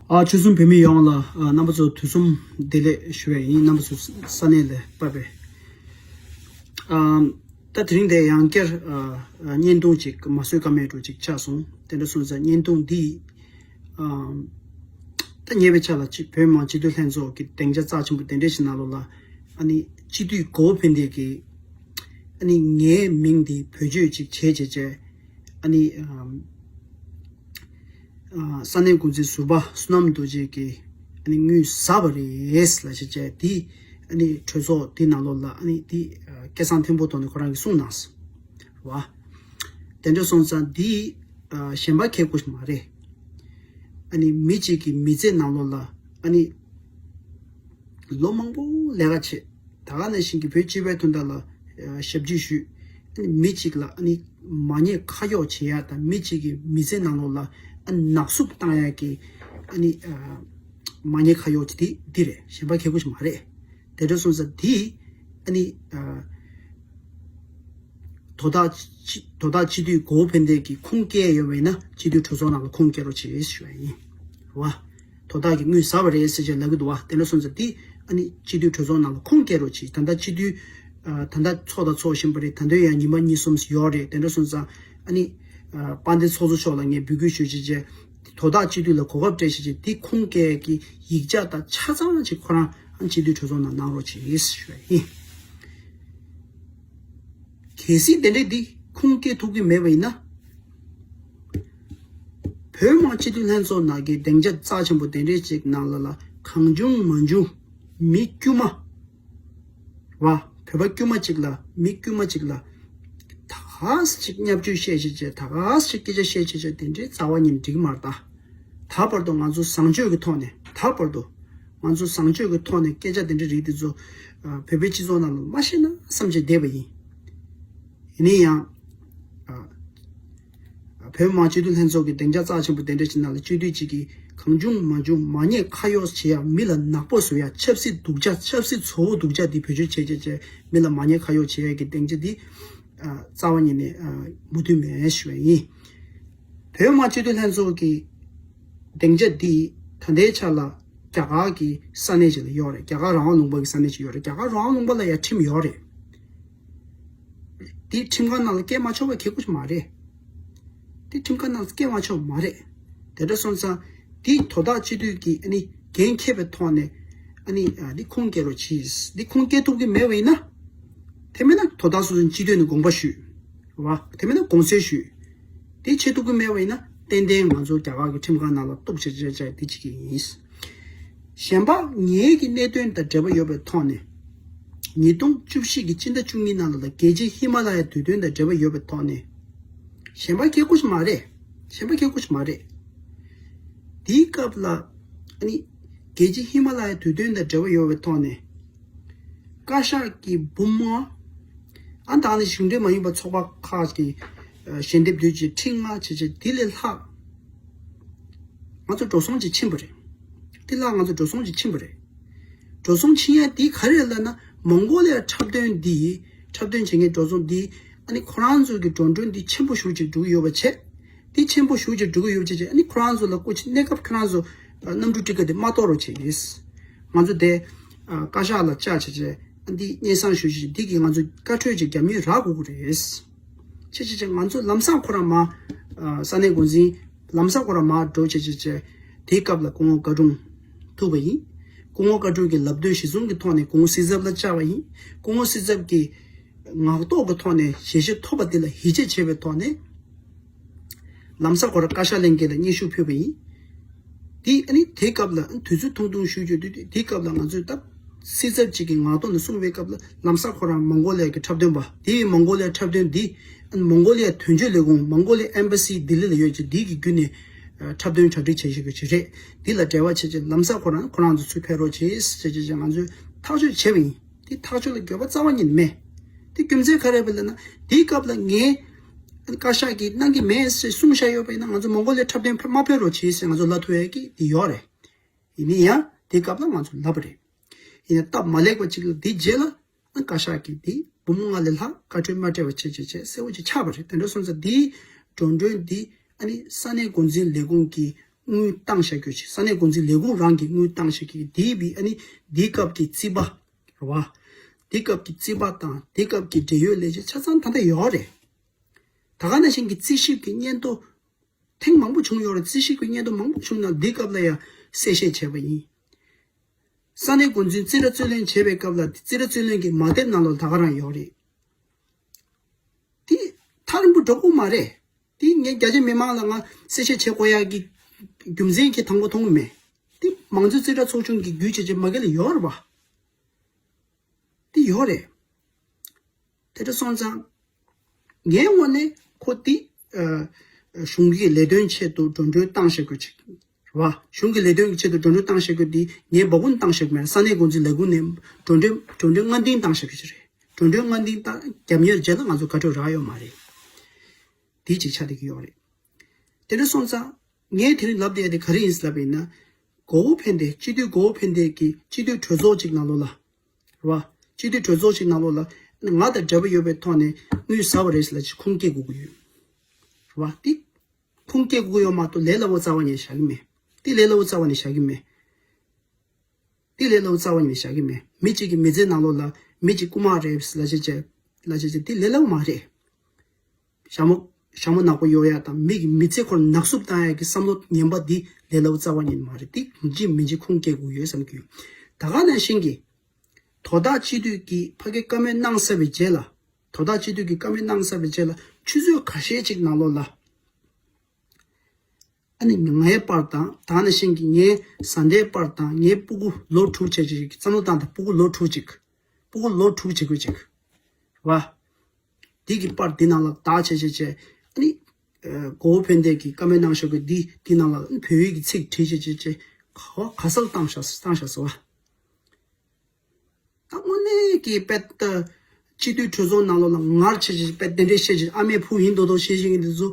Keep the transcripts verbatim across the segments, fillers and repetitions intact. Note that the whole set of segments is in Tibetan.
ཨ། ཆོལ་གསུམ་བོད་མི་ཡོངས་ལ་ཨ་རྣམ་པ་ཚོ་དུས་གསུམ་བདེ་ལེགས་ཞུ་བ་ཡིན། རྣམ་པ་ཚོ་ས་གནས་ལ་བབས་པའི། ཨ། ད་དེ་རིང་འདིར་ཡང་བསྐྱར་ཨ་བརྙན་ཐུང་ཅིག་མ་བཟོས་ཀ་མེད་འགྲོ་ཅིག་ཆགས་སོང་། དེ་འདྲ་སོང་ཙང་བརྙན་ཐུང་འདི་ཨ་ད་ཉེ་བའི་ཆར་ལ་ཅིག་བོད་མི་མང་སྤྱི་འཐུས་ལྷན་ཚོགས་ཀྱི་སྡིངས་ཆ་རྩ་ཆེན་པོ་དེ་འདྲ་ཞིག་ནང་ལོགས་ལ་ཨ་ནི་སྤྱི་འཐུས་གོ་བོ་ཕན་བདེ་གིས་ཨ་ནི་ངའི་མིང་འདི་བེད་སྤྱོད་ཅིག་བྱས་བྱས་བྱས་ཨ་ནི་ཨ་ཨ་ས་གནས་འགོ་འཛིན་ཟུར་པ་བསོད་ནམས་རྡོ་རྗེ་གིས་ཨ་ནི་དངུལ་ཟ་བ་རེད་ལབ་བྱས་བྱས་དེ་ཨ་ནི་གྲོས་ཚོགས་དེ་ནང་ལོགས་ལ་ཨ་ནི་དེ་ཨ་སྐད་གསང་མཐོན་པོ་ཐོག་ནས་ཁོ་རང་གིས་གསུངས་གནང་སོང་བ། དེ་འདྲ་སོང་ཙང་འདི་ཨ་གཞན་པ་ཁེ་པོ་ཞིག་མ་རེད། ཨ་ནི་མི་གཅིག་གི་མི་ཚེ་ནང་ལོགས་ལ་ཨ་ནི་ལོ་མང་པོ་ལས་ཀ་བྱས། ད་ག་ནང་བཞིན་གྱི་བོད་སྤྱི་པའི་དོན་དག་ལ་ཨ་ཞབས་ཕྱི་ཞུས། ཨ་ནི་མི་གཅིག་ལ་ཨ་ནི་མ་ཉེས་ཁ་གཡོགས་བྱེད་ཡ་དང་མི་གཅིག་གི་མི་ཚེ་ནང་ལོགས་ལ་ཨ་ནི་ནག་བསུབ་བཏང་ཡ་གི་ཨ་ནི་ཨ་མ་ཉེས་ཁ་གཡོགས་ཀྱི་དེ་འདི་རེད། གཞན་པ་ཁེ་པོ་ཞིག་མ་རེད། དེ་འདྲ་སོང་ཙང་འདི་ཨ་ནི་ཨ་དོ་བདག་སྤྱི་དོ་བདག་སྤྱི་འཐུས་གོ་བོ་ཕན་བདེ་གིས་ཁུངས་སྐྱེལ་ཡོད་པ་ཡིན་ན་སྤྱི་འཐུས་གྲོས་ཚོགས་ནང་ལ་ཁུངས་སྐྱེལ་རོགས་བྱེད་ཞུ་བ་ཡིན། རེད་བ། དོ་བདག་གིས་དངུལ་ཟ་བ་རེད་ཟེར་བྱས་ལབ་ཀྱི་འདུག་བ། དེ་འདྲ་སོང་ཙང་འདི་ཨ་ནི་སྤྱི་འཐུས་གྲོས་ཚོགས་ནང་ལ་ཁུངས་སྐྱེལ་རོགས་གྱིས། ད་ལྟ་སྤྱི་འཐུས་ཨ་ད་ལྟ་ཚོགས་དང་ཚོགས་བཞིན་པ་རེད། ད་དུང་ཡང་ཉི་མ་གཉིས་གསུམ་ཡོད་རེད། དེ་འདྲ་སོང་ཙང་ཨ་ནི་ཨ་དཔལ་ལྡན་ཚོགས་གཙོ་མཆོག་ལ་ངས་འབོད་སྐུལ་ཞུ་བྱས་བྱས་དོ་བདག་སྤྱི་འཐུས་ལ་གོ་སྐབས་སྤྲད་བྱས་བྱས་འདི་ཁུངས་སྐྱེལ་གྱི་ཡིག་ཆ་དང་ཆ་ཚང་ཅིག་ཁོ་རང་ཨ་ནི་སྤྱི་འཐུས་གྲོས་ཚོགས་ནང་གནང་རོགས་གྱིས་ཞུ་བ་ཡིན། གལ་སྲིད་དེ་འདྲས་འདི་ཁུངས་སྐྱེལ་ཐུབ་ཀྱི་མེད་པ་ཡིན་ན། བོད་མི་མང་སྤྱི་འཐུས་ལྷན་ཚོགས་ནང་གི་སྡིངས་ཆ་རྩ་ཆེན་པོ་དེ་འདྲས་ཅིག་ནང་ལ་ལ་གང་བྱུང་མང་བྱུང་མི་དཀྱུས་མ་བ་བོད་པ་དཀྱུས་མ་ཅིག་ལ་མི་དཀྱུས་མ་ཅིག་ལ་ད་ག་ས་ཅིག་བརྙས་བཅོས་བཤད་བྱས་བྱས་ད་ག་ས་ཅིག་སྐད་ཆ་བཤད་བྱས་བྱས་དེ་འདྲས་རྩ་བ་ཉིད་འགྲིག་མ་རེད་ད། ད་བར་དུ་ང་ཚོ་བཟང་སྤྱོད་ཀྱི་ཐོག་ནས་ད་བར་དུ་ང་ཚོ་བཟང་སྤྱོད་ཀྱི་ཐོག་ནས་སྐད་ཆ་དེ་འདྲ་རིགས་དེ་ཚོ་ཨ་བོད་པའི་སྤྱི་ཚོགས་ནང་ལ་མ་བཤད་ན་བསམ་བྱས་བསྡད་པ་ཡིན། ཡིན་ན་ཡང་ཨ་བོད་མི་མང་སྤྱི་འཐུས་ལྷན་ཚོགས་ཀྱི་སྡིངས་ཆ་རྩ་ཆེན་པོ་དེ་འདྲ་ཞིག་ནང་ལ་སྤྱི་འཐུས་གཅིག་གིས་གང་བྱུང་མང་བྱུང་མ་ཉེས་ཁ་གཡོགས་བྱེད་ཡ་མི་ལ་ནག་པོ་བཟོ་ཡ་ཆབ་སྲིད་སྡུག་ཅག་ཆབ་སྲིད་བཙོག་པོ་སྡུག་ཅག་དེ་བེད་སྤྱོད་བྱས་བྱས་བྱས་མི་ལ་མ་ཉེས་ཁ་གཡོགས་བྱེད་ཡ་གི་སྡིངས་ཆ་དེ་ཨ་རྩ་བ་ཉིད་ནས་ཨ་མོས་མཐུན་མེད་ཞུ་བ་ཡིན། བོད་མི་མང་སྤྱི་འཐུས་ལྷན་ཚོགས་ཀྱི་སྡིངས་ཆ་འདི་ད་ལྟའི་ཆ་ལ་རྒྱ་གར་གྱི་ས་གནས་ཅིག་ལ་ཡོད་རེད། རྒྱ་གར་རང་དབང་ལུང་པ་གི་ས་གནས་ཅིག་ཡོད་རེད། རྒྱ་གར་རང་དབང་ལུང་པ་ལ་ཡང་ཁྲིམས་ཡོད་རེད། འདི་ཁྲིམས་ཁང་ནང་ལ་སྐྱེལ་མ་ཆོག་པའི་ཁེ་པོ་ཞིག་མ་རེད། འདི་ཁྲིམས་ཁང་ནང་ལ་སྐྱེལ་མ་ཆོག་མ་རེད། དེ་འདྲ་སོང་ཙང་འདི་དོ་བདག་སྤྱི་འཐུས་ཀྱིས་ཨ་ནི་འགན་འཁྱེར་བའི་ཐོག་ནས་ཨ་ནི་ཨ་འདི་ཁུངས་སྐྱེལ་རོགས་གྱིས། འདི་ཁུངས་སྐྱེལ་ཐུབ་ཀྱི་མེད་པ་ཡིན་ན། དེ་མིན་ན་དོ་བདག་སོ་སོའི་སྤྱི་འཐུས་ནས་དགོངས་པ་ཞུས། རེད་བ། དེ་མིན་ན་དགོངས་སེལ་ཞུས། དེ་བྱེད་ཐུབ་ཀྱི་མེད་པ་ཡིན་ན་ཏན་ཏན་ང་ཚོ་རྒྱ་གར་གྱི་ཁྲིམས་ཁང་ནང་ལ་གཏུག་བྱེད་བྱེད་བྱེད་དེ་བྱེད་ཀྱི་ཡིན། གཞན་པ་ངེད་ཀྱི་གནད་དོན་དང་འབྲེལ་བ་ཡོད་པའི་ཐོག་ནས། ཉིས་སྟོང་བཅུ་བཞི་གི་སྤྱི་ཟླ་བཅུ་གཉིས་ནང་ལ་རྒྱལ་སྤྱིའི་ཧི་མ་ལ་ཡའི་དུས་སྟོན་དང་འབྲེལ་བ་ཡོད་པའི་ཐོག་ནས། གཞན་པ་ཁེ་པོ་ཞིག་མ་རེད། གཞན་པ་ཁེ་པོ་ཞིག་མ་རེད། དེའི་སྐབས་ལ་ཨ་ནི་རྒྱལ་སྤྱིའི་ཧི་མ་ལ་ཡའི་དུས་སྟོན་དང་འབྲེལ་བ་ཡོད་པའི་ཐོག་ནས། བཀའ་ཤག་གི་འབུམ་ལྔ། ཨ་ད་ནི་གཞུང་འབྲེལ་མ་ཡིན་པ་ཚོགས་པ་ཁག་གི་ཨ་ཞལ་འདེབས་བསྡུས་ཀྱི་ཁྲི་ལྔ་བྱས་བྱས་དེ་ལས་ལྷག་ང་ཚོ་འགྲོ་སོང་ཅིག་ཕྱིན་པ་རེད། དེ་ལྷག་ང་ཚོ་འགྲོ་སོང་ཅིག་ཕྱིན་པ་རེད། འགྲོ་སོང་ཕྱིན་ཡ་དེ་ག་རེ་ལབ་ན་མོང་གོ་ལི་ཡ་འཁྲབ་སྟོན་འདི་འཁྲབ་སྟོན་བྱེད་མཁན་འགྲོ་སོང་འདི་ཨ་ནི་ཁོ་རང་ཚོ་གི་འགྲོ་གྲོན་འདི་ཆེན་པོ་ཞེ་པོ་ཅིག་འགྲོ་གི་ཡོད་པ་བྱས། དེ་ཆེན་པོ་ཞེ་པོ་ཅིག་འགྲོ་གི་ཡོད་པ་བྱས་བྱས་ཨ་ནི་ཁོ་རང་ཚོ་ལ་སྐུ་མཁྱེན་གནས་སྐབས་ཁོ་རང་ཚོ་ཨ་གནམ་གྲུ་ཊི་ཀེ་ཊི་དེ་མ་གཏོང་རོགས་བྱས་ཡིན། ང་ཚོ་དེ་ཨ་བཀའ་ཤག་ལ་བཅར་བྱས་བྱས་ཨ་འདི་སྙན་སེང་ཞུ་བྱས་འདི་གིས་ང་ཚོ་བཀའ་འཁྲོལ་ཅིག་རྒྱབ་མི་རག་དགོས་ཀྱི་རེད། བྱས་བྱས་བྱས་ང་ཚོ་ལམ་སང་ཁོ་རང་མར་ཨ་ས་གནས་འགོ་འཛིན་ལམ་སང་ཁོ་རང་མར་འགྲོ་བྱས་བྱས་བྱས་དེའི་སྐབས་ལ་སྐུ་ངོ་བཀའ་དྲུང་ཐུག་པ་ཡིན། སྐུ་ངོ་བཀའ་དྲུང་གི་ལབ་སྟོན་གཞི་བཟུང་གི་ཐོག་ནས་སྐུ་ངོ་སྲིད་ཚབ་ལ་བཅར་བ་ཡིན། སྐུ་ངོ་སྲིད་ཚབ་ཀྱིས་ངག་ཐོག་གི་ཐོག་ནས་ཞལ་བཞེས་ཐོབ་པ་དེ་ལ་ཡིད་ཆེས་བྱས་པའི་ཐོག་ནས། ལམ་སང་ཁོ་རང་བཀའ་ཤག་ལྷན་རྒྱས་ལ་སྙན་ཞུ་ཕུལ་བ་ཡིན། དེ་ཨ་ནི་དེའི་སྐབས་ལ་དུས་ཚོད་ཐུང་ཐུང་ཞུ་རྒྱུ་དུས་དེའི་སྐབས་ལ་ང་ཚོས་ད་སྲིད་ཚབ་ཅིག་གིས་ངག་ཐོག་ནས་གསུངས་པའི་སྐབས་ལ་ལམ་སང་ཁོ་རང་མོང་གོ་ལི་ཡ་གི་འཁྲབ་སྟོན་པ་དེ་ཡིས་མོང་གོ་ལི་ཡ་འཁྲབ་སྟོན་འདི་ཨ་ནི་མོང་གོ་ལི་ཡ་དོན་གཅོད་ལས་ཁུངས་མོང་གོ་ལི་ཡ་ཨེམ་བྷ་སི་ལྡི་ལི་ལ་ཡོད་ཅིག་འདི་གི་བརྒྱུད་ནས་འཁྲབ་སྟོན་གྲ་སྒྲིག་བྱེད་བཞིན་པ་ཅིག་རེད། འདི་ལ་འབྲེལ་བ་བྱེད་ཅིག་ལམ་སང་ཁོ་རང་ཁོ་རང་ཚོ་ཚུར་ཕེབས་རོགས་བྱེད་ཟེར་བྱས་བྱས་ང་ཚོས་ཐག་གཅོད་བྱས་པ་ཡིན། དེ་ཐག་གཅོད་ལ་འགྱོད་པ་རྩ་བ་ཉིད་ནས་མེད། དེ་རྒྱུ་མཚན་ག་རེ་རེད་ལབ་ན་དེའི་སྐབས་ལ་ངས་བཀའ་ཤག་གིས་གནང་གི་མེད་ཟེར་གསུངས་བཞག་ཡོད་པ་ཡིན་ན་ང་ཚོ་མོང་གོ་ལི་ཡ་འཁྲབ་སྟོན་ཕེབས་མ་ཕེབས་རོགས་བྱེད་ཟེར་ང་ཚོ་ལབ་ཐུབ་ཡས་ཀྱི་དེ་ཡོད་རེད། ཡིན་ན་ཡང་དེའི་སྐབས་ལ་ང་ཚོ་ལབ་པ་རེད། ཡིན་ན་སྟབས་མ་ལེགས་པ་ཅིག་ལ་དེ་རྗེས་ལ་བཀའ་ཤག་གིས་དེ་འབུམ་ལྔ་ལས་ལྷག་བཀའ་འཁྲོལ་མ་སྤྲད་པ་བྱས་བྱས་བྱས་གསལ་བོ་ཅིག་ཆགས་པ་རེད། དེ་འདྲ་སོང་ཙང་དེའི་འགྲོ་གྲོན་དེ་ཨ་ནི་ས་གནས་འགོ་འཛིན་ལས་ཁུངས་ཀྱི་ དངུལ་བཏང་བཞག་རྒྱུ་ཞིག་ས་གནས་འགོ་འཛིན་ལས་ཁུངས་རང་གིས་དངུལ་བཏང་བཞག་རྒྱུ་དེའི་བི་ཨ་ནི་དེའི་སྐབས་ཀྱི་རྩིས་པ་རེད་བ། དེའི་སྐབས་ཀྱི་རྩིས་པ་དང་དེའི་སྐབས་ཀྱི་འབྲེལ་ཡོད་ལས་བྱེད་ཆ་ཚང་ད་ལྟ་ཡོད་རེད། ད་ག་ནང་བཞིན་གྱི་རྩིས་ཞིབ་ཀྱི་སྙན་ཐོ་ཐེངས་མང་པོ་བྱུང་ཡོད་རེད། རྩིས་ཞིབ་ཀྱི་སྙན་ཐོ་མང་པོ་བྱུང་ན་འདི་སྐབས་ལ་ཡང་གསལ་བཤད་བྱས་པ་ཡིན། ས་གནས་འགོ་འཛིན་རྩིས་ཁྲ་རྩིས་ལེན་བྱེད་པའི་སྐབས་ལ་རྩིས་ཁྲ་རྩིས་ལེན་གྱི་མ་དེབ་ནང་ལོགས་ད་ག་རང་ཡོད་རེད། དེ་ཐག་རིང་པོ་འགྲོ་དགོས་མ་རེད། དེ་ངས་རྒྱ་ཆེ་མི་མང་ལ་ང་གསལ་བཤད་བྱེད་དགོས་ཡག་གི་རྒྱུ་མཚན་གྱི་དང་པོ་མཐོང་གི་མེད། དེ་མང་གཙོའི་རྩིས་ཁྲ་ཚོགས་ཆུང་གི་བརྒྱུད་བྱས་བྱས་མ་གི་ལ་ཡོད་རེད་བ། དེ་ཡོད་རེད། དེ་འདྲ་སོང་ཙང་། ངའི་ངོས་ནས་ཁོ་དེ་ཨ་གཞུང་གི་ལས་དོན་ཆེད་དུ་འགྲོ་གྲོན་བཏང་བཞག་རྒྱུ་ཅིག་རེད་བ། གཞུང་གི་ལས་དོན་གྱི་ཆེད་དུ་འགྲོ་གྲོན་བཏང་བཞག་རྒྱུ་དེ་ངའི་འབའ་ཁུངས་བཏང་བཞག་མེད། ས་གནས་འགོ་འཛིན་ལས་ཁུངས་ནས་འགྲོ་གྲོན་འགྲོ་གྲོན་སྔ་འདིང་བཏང་བཞག་རྒྱུ་ཅིག་རེད། འགྲོ་གྲོན་སྔ་འདིང་བཏང་རྒྱབ་གཉེར་བྱས་ན་ང་ཚོ་དགའ་སྤྲོ་རག་ཡོད་མ་རེད། དེ་ཅིག་ཆགས་བསྡད་ཀྱི་ཡོད་རེད། དེ་འདྲ་སོང་ཙང་ངས་དེ་རིང་ལབ་བསྡད་དེ་ག་རེ་ཡིན་ལབ་པ་ཡིན་ན། གོ་བོ་ཕན་བདེ་སྤྱི་འཐུས་གོ་བོ་ཕན་བདེ་གི་སྤྱི་འཐུས་གྲོས་ཚོགས་ཅིག་ནང་ལོགས་ལ། རེད་བ། སྤྱི་འཐུས་གྲོས་ཚོགས་ཅིག་ནང་ལོགས་ལ་ང་དང་འབྲེལ་བ་ཡོད་པའི་ཐོག་ནས་དངུལ་ཟ་བ་རེད་ལབ་ཅིག་ཁུངས་སྐྱེལ་དགོས་ཀྱི་ཡོད། རེད་བ། དེ་ཁུངས་སྐྱེལ་དགོས་ཀྱི་ཡོད་མ་གཏོགས་ལས་སླ་པོ་རྩ་བ་ནས་བཞག་གི་མེད། དེ་ལས་སླ་པོ་རྩ་བ་ནས་བཞག་གི་མེད། དེ་ལས་སླ་པོ་རྩ་བ་ནས་བཞག་གི་མེད། མི་གཅིག་གི་མི་ཚེ་ནང་ལོགས་ལ་མི་གཅིག་རྐུ་མ་རེད་ལབ་བྱས་བྱས། ལབ་བྱས་བྱས་དེ་ལས་སླ་པོ་མ་རེད། ཞྭ་མོ་ཞྭ་མོ་ནག་པོ་གཡོག་ཡག་དང་མི་གི་མི་ཚེ་ཁོ་ལ་ནག་བསུབ་བཏང་ཡག་གི་བསམ་བློ་ངན་པ་འདི་ལས་སླ་པོ་རྩ་བ་ཉིད་མ་རེད། དེ་ཡིན་གཅིག་མིན་གཅིག་ཁུངས་སྐྱེལ་དགོས་ཡོད་བསམ་གྱི་ཡོད། ད་ག་ནང་བཞིན་གྱི་དོ་བདག་སྤྱི་འཐུས་ཀྱིས་ཕ་གི་བཀའ་མོལ་གནང་ཚར་བའི་རྗེས་ལ། དོ་བདག་སྤྱི་འཐུས་ཀྱིས་བཀའ་མོལ་གནང་ཚར་བའི་རྗེས་ལ་ཆུ་ཚོད་ཁ་ཤས་ཅིག་ནང་ལོགས་ལ། ཨ་ནི་ངའི་པར་དང་ད་ག་ནང་བཞིན་གྱི་ངའི་བཟའ་ཟླའི་པར་དང་ངའི་སྤུ་གུ་ལོ་དྲུག་བྱས་ཅིག་བསམ་བློ་བཏང་དང་སྤུ་གུ་ལོ་དྲུག་ཅིག་སྤུ་གུ་ལོ་དྲུག་བྱེད་དགོས་ཅིག་རེད་བ། འདི་གི་པར་འདི་ནང་ལ་དག་བྱས་བྱས་བྱས། ཨ་ནི། ཨ་གོ་བོ་ཕན་བདེ་གི་བཀའ་མོལ་གནང་ཤོག་གི་འདི་འདི་ནང་ལ་ཨ་ནི་བོད་ཡིག་གི་ཚིག་བྲིས་བྱས་བྱས་བྱས། ག་ག་སར་བཏང་བཞག་བཏང་བཞག་ཟེར་བ། ད་དངོས་གནས་ཀྱི་དཔེ་ལྟ་སྤྱི་འཐུས་གྲོས་ཚོགས་ནང་ལོགས་ལ་ངར་བྱས་བྱས་དཔེ་དེ་འདྲས་བཤད་བྱས་ཨ་མའི་བུ་ཡིན་མདོག་མདོག་བཤད་བཞིན་གྱི་འདི་ཚོ།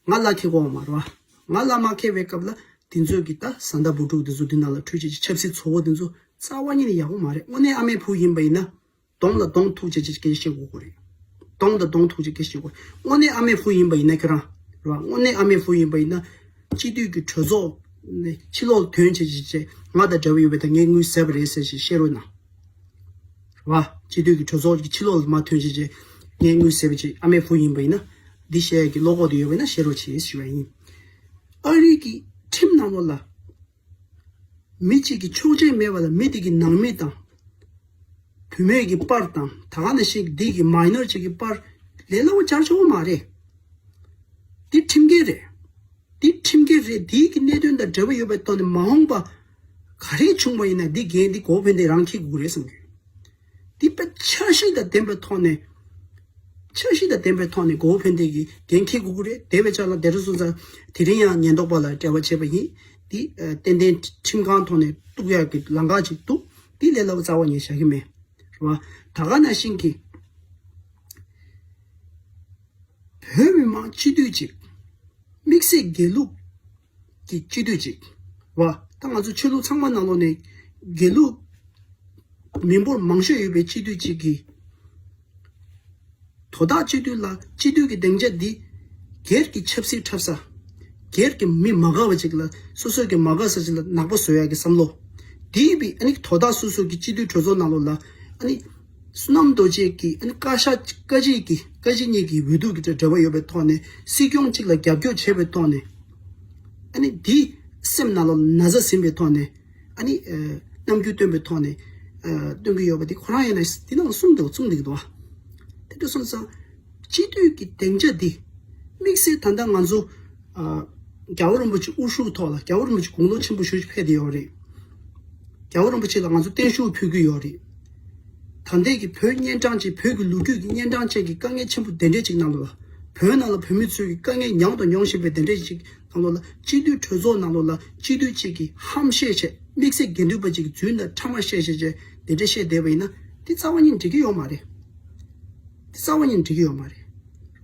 ང་ལ་ཁེ་གོ་བ་མ་རེད་བ། ང་ལ་མ་ཁེ་བའི་སྐབས་ལ་དེ་ཚོས་ཀྱི་ད་བཟའ་ཟླ་བུ་ཕྲུག་དེ་ཚོ་འདི་ནང་ལ་འཁྲུལ་བྱེད་ཀྱི་ཆབ་སྲིད་ཚོགས་པ་དེ་ཚོ་རྩ་བ་ཉིད་ནས་ཡག་པོ་མ་རེད། དངོས་གནས་ཨ་མའི་བུ་ཡིན་པ་ཡིན་ན་གདོང་ལ་གདོང་ཐུག་བྱེད་ཀྱི་སྐད་ཆ་བཤད་དགོས་ཀྱི་རེད། གདོང་ལ་གདོང་ཐུག་བྱེད་སྐད་ཆ་བཤད་དགོས། དངོས་གནས་ཨ་མའི་བུ་ཡིན་པ་ཡིན་ན་ཁྱོད་རང་རེད་བ། དངོས་གནས་ཨ་མའི་བུ་ཡིན་པ་ཡིན་ན་སྤྱི་འཐུས་ཀྱི་གྲོས་ཚོགས་ནས་ཕྱི་ལོགས་ལ་ཐོན་བྱེད་ཀྱི་ང་དང་འབྲེལ་བ་ཡོད་པའི་ད་ངས་དངུལ་ཟས་པ་རེད་ཟེར་ཞིག་བཤད་རོགས་གནང་། རེད་བ། སྤྱི་འཐུས་ཀྱི་གྲོས་ཚོགས་ཀྱི་ཕྱི་ལོགས་ལ་མ་ཐོན་བྱས་བྱས་ངས་དངུལ་ཟས་པ་ཅིག་ཨ་མའི་བུ་ཡིན་པ་ཡིན་ན། འདི་བཤད་ཡག་གི་བློ་ཁོག་དེ་ཡོད་པ་ཡིན་ན་བཤད་རོགས་བྱེད་ཞུ་བ་ཡིན། ཨ་རི་གི་ཁྲིམས་ནང་ལོགས་ལ། མི་གཅིག་གི་ཆོག་མཆན་མེད་པ་ལ་མི་དེ་གི་ནང་མི་དང་། བུད་མེད་ཀྱི་པར་དང་ད་ག་ནང་བཞིན་འདི་གི་མའི་ནར་ཅིག་གི་པར་ལས་སླ་པོ་སྦྱར་ཆོག་གི་མ་རེད། འདི་ཁྲིམས་འགལ་རེད། འདི་ཁྲིམས་འགལ་རེད། འདི་གི་གནད་དོན་དང་འབྲེལ་བ་ཡོད་པའི་ཐོག་ནས་མ་འོངས་པ་ག་རེ་བྱུང་བ་ཡིན་ན་འདི་འགན་འདི་གོ་བོ་ཕན་བདེ་རང་འཁྱེར་དགོས་རེད་བསམ་གྱི་ཡོད། འདི་དཔེ་འཆར་གཞི་དང་ལྡན་པའི་ཐོག་ནས། འཆར་གཞི་དང་ལྡན་པའི་ཐོག་ནས་གོ་བོ་ཕན་བདེ་གི་འགན་འཁྱེར་དགོས་ཀྱི་རེད། དེ་བས་ཆ་ལ་དེ་རིང་སོང་ཙང་དེ་རིང་ཡང་ཉེན་རྟོག་པ་ལ་འབྲེལ་བ་བྱས་པ་ཡིན། འདི་ཏན་ཏན་ཁྲིམས་ཁང་ཐོག་ནས་གཏུག་ཡག་གི་ལམ་ཁ་ཅིག་འདུག་འདི་ལས་སླ་པོ་རྩ་བ་ཉིད་བཞག་གི་མེད། རེད་བ། ད་ག་ནང་བཞིན་གྱི་བོད་མི་མང་སྤྱི་འཐུས་ཅིག་དམིགས་བསལ་དགེ་ལུགས་ཀྱི་སྤྱི་འཐུས་ཅིག་བ། ད་ང་ཚོ་ཆོས་ལུགས་ཚང་མ་ནང་ལོགས་ནས་དགེ་ལུགས་མི་འབོར་མང་ཤོས་ཡོད་པའི་སྤྱི་འཐུས་ཅིག་གིས། དོ་བདག་སྤྱི་འཐུས་ལ་སྤྱི་འཐུས་ཀྱི་སྡིངས་ཆ་འདི་སྒེར་གྱི་ཆབ་སྲིད་འཁྲབ་ས། སྒེར་གྱི་མི་མ་དགའ་བ་ཅིག་ལ་སོ་སོ་གི་མ་དགའ་ས་ཅིག་ལ་ནག་པོ་བཟོ་ཡག་གི་བསམ་བློ། དེའི་བི་ཨ་ནི་དོ་བདག་སོ་སོ་གི་སྤྱི་འཐུས་གྲོས་ཚོགས་ནང་ལོགས་ལ་ཨ་ནི། བསོད་ནམས་རྡོ་རྗེ་གིས་ཨ་ནི་བཀའ་ཤག་བཀའ་སྤྱི་གི་བཀའ་སྤྱི་གཉིས་ཀྱི་འོས་བསྡུ་གི་འབྲེལ་བ་ཡོད་པའི་ཐོག་ནས་སྲིད་སྐྱོང་གཅིག་ལ་རྒྱབ་སྐྱོར་བྱས་པའི་ཐོག་ནས་ཨ་ནི་འདི་སེམས་ནང་ལ་ན་ཚ་ཟིན་པའི་ཐོག་ནས་ཨ་ནི་རྣམ་འགྱུར་སྟོན་པའི་ཐོག་ནས་སྟོན་གྱི་ཡོད་པ་དེ་ཁོ་རང་ཡིན་ན་དེ་ནང་གསུངས་འདུག་གསུངས་འདུག་འདུག་བ། དེ་འདྲ་སོང་ཙང་སྤྱི་འཐུས་ཀྱི་སྡིངས་ཆ་འདི་དམིགས་བསལ་ད་ལྟ་ང་ཚོ་རྒྱལ་བ་རིན་པོ་ཆེ་དབུ་བཞུགས་ཐོག་ལ་རྒྱལ་བ་རིན་པོ་ཆེ་དགུང་ལོ་ཆེན་པོ་ཞེ་པོ་ཅིག་ཕེབས་བསྡད་ཡོད་རེད། རྒྱལ་བ་རིན་པོ་ཆེ་ལ་ང་ཚོ་བརྟན་བཞུགས་ཕུལ་གྱི་ཡོད་རེད། ད་ལྟའི་གི་བོད་གཉན་འཕྲང་ཅན་བོད་ཀྱི་ལོ་རྒྱུས་ཀྱི་གཉན་འཕྲང་ཅན་གྱི་དཀའ་ངལ་ཆེན་པོ་དེ་འདྲས་ཅིག་ནང་ལོགས་ལ་བོད་ནང་ལ་བོད་མི་ཚོས་ཀྱི་དཀའ་ངལ་མྱངས་དང་མྱོང་བཞིན་པའི་དེ་འདྲས་ཅིག་ནང་ལོགས་ལ་སྤྱི་འཐུས་གྲོས་ཚོགས་ནང་ལོགས་ལ་སྤྱི་འཐུས་གཅིག་གིས་ཧམ་བཤད་བྱས་དམིགས་བསལ་དགེ་འདུན་པ་གཅིག་གིས་རྫུན་དང་ཕྲ་མ་བཤད་བཤད་བྱས་དེ་འདྲས་བཤད་བསྡད་པ་ཡིན་ན་དེ་རྩ་བ་ཉིད་འགྲིག་གི་ཡོད་མ་རེད། དེ་རྩ་བ་ཉིད་འགྲིག་གི་ཡོད་མ་རེད། རེད་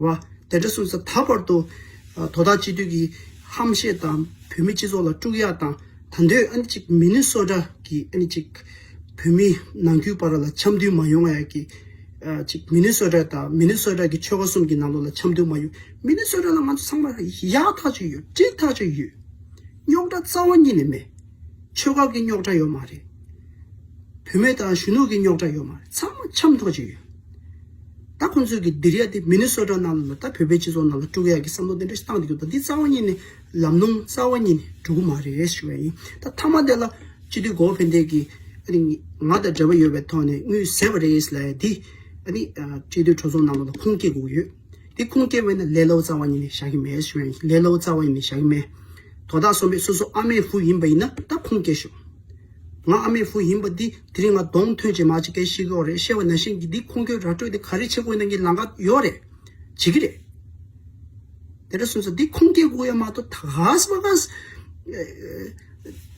བ། དེ་འདྲ་སོང་ཙང་ད་བར་དུ་ཨ་དོ་བདག་སྤྱི་འཐུས་ཀྱི་ཧམ་བཤད་དང་བོད་མི་སྤྱི་ཚོགས་ལ་དཀྲུག་ཡག་དང་ད་འདོད་ཨ་ནི་ཅིག་མི་ནི་སོ་ཊ་གི་ཨ་ནི་ཅིག་བོད་མི་ནང་ཁུལ་བར་ལ་འཆམ་མཐུན་མ་ཡོང་ཡག་གི་ཨ་ཅིག་མི་ནི་སོ་ཊ་དང་མི་ནི་སོ་ཊ་གི་ཆོལ་ཁ་གསུམ་གྱི་ནང་ལོགས་ལ་འཆམ་མཐུན་མ་ཡོང་། མི་ནི་སོ་ཊ་ལ་ང་ཚོ་ཚང་མ་ཡག་ཐག་ཆོད་ཡོད། འགྲིག་ཐག་ཆོད་ཡོད། རྙོག་དྲ་རྩ་བ་ཉིད་ནས་མེད། ཆོལ་ཁ་གི་རྙོག་དྲ་ཡོད་མ་རེད། བུད་མེད་དང་གཞོན་ནུ་གི་རྙོག་དྲ་ཡོད་མ་རེད། ཚང་མ་འཆམ་ཐོག་ཅིག་ཡོད། ད་ཁོང་ཚོས་ཀྱི་འདིར་ཡ་དེ་མི་ནི་སོ་ཊ་ནང་ལ་ད་བོད་པའི་སྤྱི་ཚོགས་ནང་ལ་དཀྲུག་ཡག་གི་བསམ་བློ་དེ་འདྲ་ཞིག་བཏང་བསྡད་ཀྱི་འདུག་ད་འདི་རྩ་བ་ཉིད་ནས་ལམ་ལྷོང་རྩ་བ་ཉིད་ནས་འགྲོ་གི་མ་རེད་ཞུ་བ་ཡིན། ད་མཐའ་མ་དེ་ལ་སྤྱི་འཐུས་གོ་བོ་ཕན་བདེ་གིས་ཨ་ནི་ང་དང་འབྲེལ་བ་ཡོད་པའི་ཐོག་ནས་དངུལ་བཟས་པ་རེད་ལབ་ཡ་འདི་ཨ་ནི་སྤྱི་འཐུས་གྲོས་ཚོགས་ནང་ལ་ཁུངས་སྐྱེལ་དགོས་ཀྱི་ཡོད། དེ་ཁུངས་སྐྱེལ་བས་ན་ལས་སླ་པོ་རྩ་བ་ཉིད་ནས་བཞག་གི་མེད་ཞུ་ཡ་ཡིན། ལས་སླ་པོ་རྩ་བ་ཉིད་ནས་བཞག་གི་མེད། དོ་བདག་བསམ་འཕེལ་སོ་སོ་ཨ་མའི་བུ་ཡིན་པ་ཡིན་ན་ད་ཁུངས་སྐྱེལ་ཤོག་ང་ཨ་མའི་བུ་ཡིན་པ་འདི་དེ་རིང་ང་གདོང་ཐོན་བྱེད་མ་བྱེད་སྐད་ཤེས་ཀྱི་ཡོད་རེད། ཤེས་པ་ནང་བཞིན་གྱི་འདི་ཁུངས་སྐྱེལ་ར་སྤྲོད་དེ་ག་རེ་བྱེད་དགོས་ན་གྱི་ལམ་ཁ་ཡོད་རེད། བྱེད་ཀྱི་རེད། དེ་འདྲ་སོང་ཙང་འདི་ཁུངས་སྐྱེལ་དགོས་ཡ་མ་གཏོགས་ད་ག་ས་མ་ག་ས་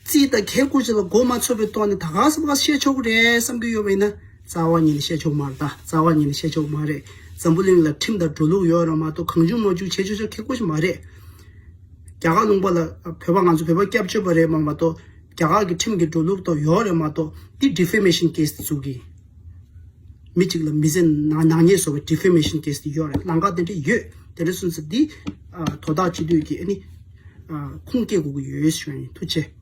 རྩིས་དང་ཁེ་ཀོ་ཅི་ལ་མགོ་མ་ཚོད་པའི་ཐོག་ནས་ད་ག་ས་མ་ག་ས་བཤད་ཆོག་གི་རེད་བསམ་གྱི་ཡོད་པ་ཡིན་ན་རྩ་བ་ཉིད་ནས་བཤད་ཆོག་མ་རེད། ད་རྩ་བ་ཉིད་ནས་བཤད་ཆོག་མ་རེད། འཛམ་བུ་གླིང་ལ་ཁྲིམས་དང་འགྲོ་ལུགས་ཡོད་རེད་མ་གཏོགས་གང་བྱུང་མང་བྱུང་བྱེད་ཆོག་ཆོག་ཁེ་ཀོ་ཞིག་མ་རེད། རྒྱ་གར་ལུང་པ་ལ་བོད་པ་ང་ཚོ་བོད་པ་སྐྱབས་བཅོལ་བ་རེད་མ་མ་གཏོགས་རྒྱ་གར་གྱི་ཁྲིམས་ཀྱི་འགྲོ་ལུགས་ཐོག་ཡོད་རེད་མ་གཏོགས་འདི་ཌི་ཕེ་མེ་ཤན་ཀེ་སི་དེ་ཚུགས་ཀྱི། མི་གཅིག་ལ་མི་ཚེ་ནག་ནག་ཉེས་བཟོ་བའི་ཌི་ཕེ་མེ་ཤན་ཀེ་སི་དེ་ཡོད་རེད། ལམ་ཁ་དེ་འདྲ་ཡོད། དེ་འདྲ་སོང་ཙང་འདི་ཨ་དོ་བདག་སྤྱི་འཐུས་ཀྱིས་ཨ་ནི་ཨ་ཁུངས་སྐྱེལ་དགོས་ཀྱི་ཡོད་ཞུ་ཡ་ཡིན། ཐུགས་རྗེ་ཆེ།